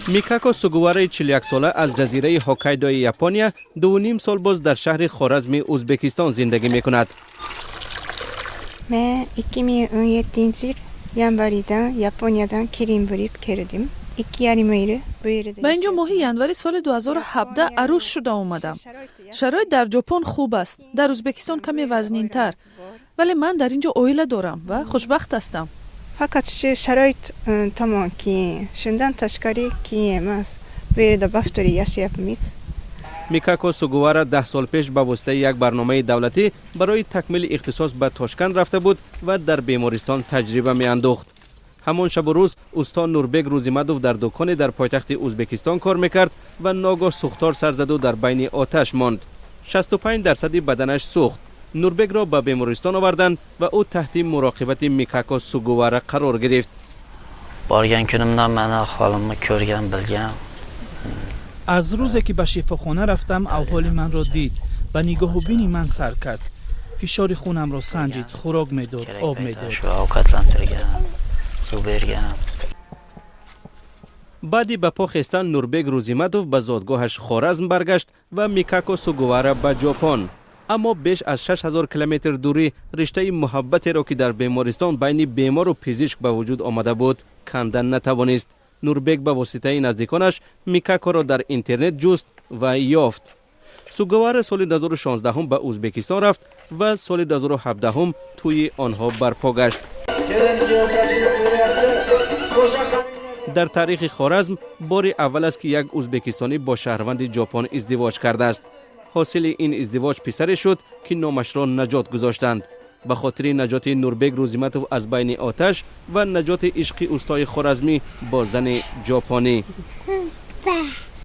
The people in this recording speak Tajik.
Микако Сугувараи 41-сола аз ҷазираи Ҳокайдои Япония 2,5 сол боз дар шаҳри Хоразми Узбекистон зиндагӣ мекунад. Men 2017 yıl yanvaridan Yaponiyadan kelin bo'lib keldim. 2,5 yil bu yerda. Ба ин ҷо моҳи январи соли 2017 арӯс шуда омадам. Шароит дар Ҷопон хуб аст, дар Ӯзбекистон каме вазнинтар, вале ман дар ин ҷо оила дорам ва хушбахт ҳастам. Faqat shu sharoit tomon qiyin. Shundan tashqari qiyin emas. Bu yerda baxtli yashayapmiz. Микако Сугувара 10 сол пеш ба воситаи як барномаи давлатӣ барои такмили ихтисос ба Тошканд рафта буд ва дар бемористон таҷриба меандӯхт. Ҳамон шабу рӯз усто Нурбек Рӯзимадов дар дуконе дар пойтахти Узбекистон кор мекард ва ногоҳ сӯхтор сар заду дар байни оташ монд. 65 дарсади баданаш сӯхт. Нурбекро ба бемористон оварданд ва ӯ таҳти муроқибати Микако Сугувара қарор гирифт. Borgan kunimdan mani ahvolimni ko'rgan, bilgan. Аз рӯзе ки ба шифохона рафтам, авҳоли манро дид ва нигоҳубини ман сар кард. Фишори хунамро санҷид, хӯрок медод, kerak об paytda медод. Shu ovqatlantirgan, suv bergan. Баъди ба по хестан Нурбек Рӯзимадов ба зодгоҳаш Хоразм баргашт ва Микако Сугувара ба Ҷопон. Аммо беш аз 6000 километр дурӣ риштаи муҳаббатеро, ки дар бемористон байни бемору пизишк ба вуҷуд омада буд, кандан натавонист. Нурбек ба воситаи наздиконаш Микакоро дар интернет ҷуст ва ёфт. Сугавара соли 2016 ба Узбекистон рафт ва соли 2017 тӯйи онҳо барпо гашт. Дар таърихи Хоразм бори аввал аст, ки як узбекистонӣ бо шаҳрванди Ҷопон издивоҷ кардааст. Ҳосили ин издивоҷ писаре шуд, ки номашро Наҷот гузоштанд, ба хотири наҷоти Нурбек Рӯзиматов аз байни оташ ва наҷоти ишқи устои хоразмӣ бо зани ҷопонӣ.